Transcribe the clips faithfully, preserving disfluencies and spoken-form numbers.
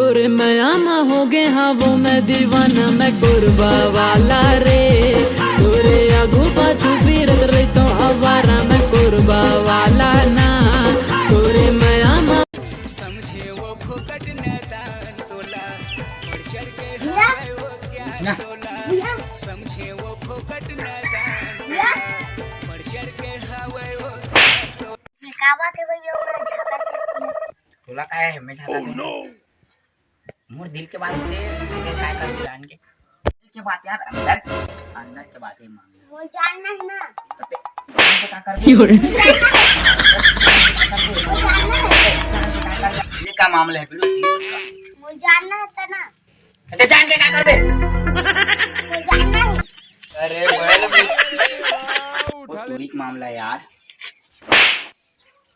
तोरे मया म हो गे हवो मैं दीवाना, मैं कोरबा वाला रे। तोरे आगू पाछू फिरत रहितो आवारा, मैं कोरबा वाला ना। तोरे मया म समझे वो फोकट नैदान तोला, बढ़ चढ़ के भैया, हवाए वो क्या भैया, तोला, भैया। समझे वो फोकट नैदान भैया। तोला, बढ़ चढ़ के हवाए वो क्या तोला। ये का बात है भैया, ओकरा झाका के तोला? तोला का है, मैं झाका के? मोर दिल के बात होथे, तैं काय करबे जान के? दिल के बात यार, अंदर, अंदर के बात है मामला। वो जानना है ना। तो तैं जान के का करबे? ये का मामला है, बिल्कुल? वो जानना है तो ना। तो तैं जान के का करबे? वो जानना है। अरे, बोल बे। वो टूरी के मामला है यार।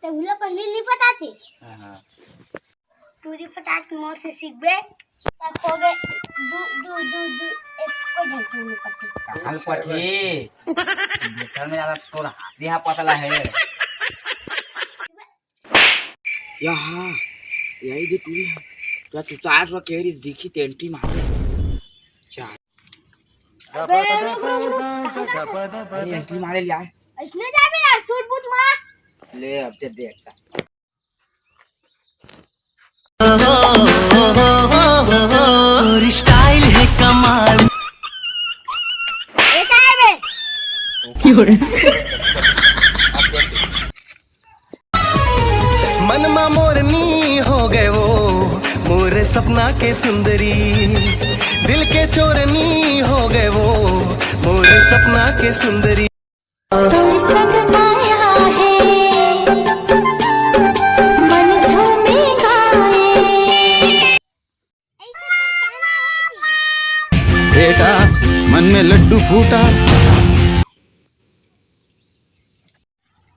तो उला पहले नहीं पता थी। हाँ, हाँ। टूरी फटाक मोर से सीखबे, तब होगे दू, दू, दू, दू, एक को झलकी नहीं पड़ती। कहाँ पड़ती? भीतर में ज्यादा तोर हाथ भी हाथ पतला है। यहाँ, यही दे टूरी है। क्या तू चार सौ केरिस दिखी ते एंट्री मारे? चार। अबे, रुक, रुक, रुक। कहाँ जा? अरे, एंट्री मारे लिया। इसने जाबे यार, सूट बूट मार। ले, अब ते देखता। तोरी स्टाइल है कमाल। ये का है बे? मन मा मोरनी हो गए वो, मोर सपना के सुंदरी, दिल के चोरनी हो गए वो, मोर सपना के सुंदरी। तोर संग माया है, मन झूमे गाए। ऐसे तो कहना है कि बेटा, मन में लड्डू फूटा।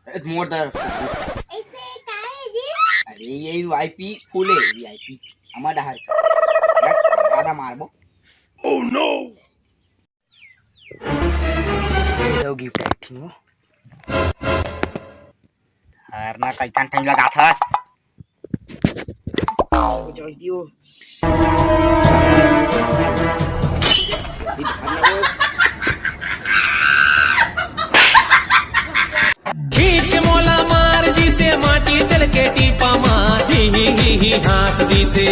ए, मोर दर। ऐसे काहे जी? अरे, ये वीआईपी फूल है, वीआईपी। हमर डहर के। आधा मारबो। Oh no! दे दो गिफ्ट एक ठिन वो। हर ना कैसन टाइम लगाथस। कुछ रख दियो। खींच के मोला मार दिसे, माटी चल के टीपा मार, ही, ही, ही, ही, हाँस दिसे।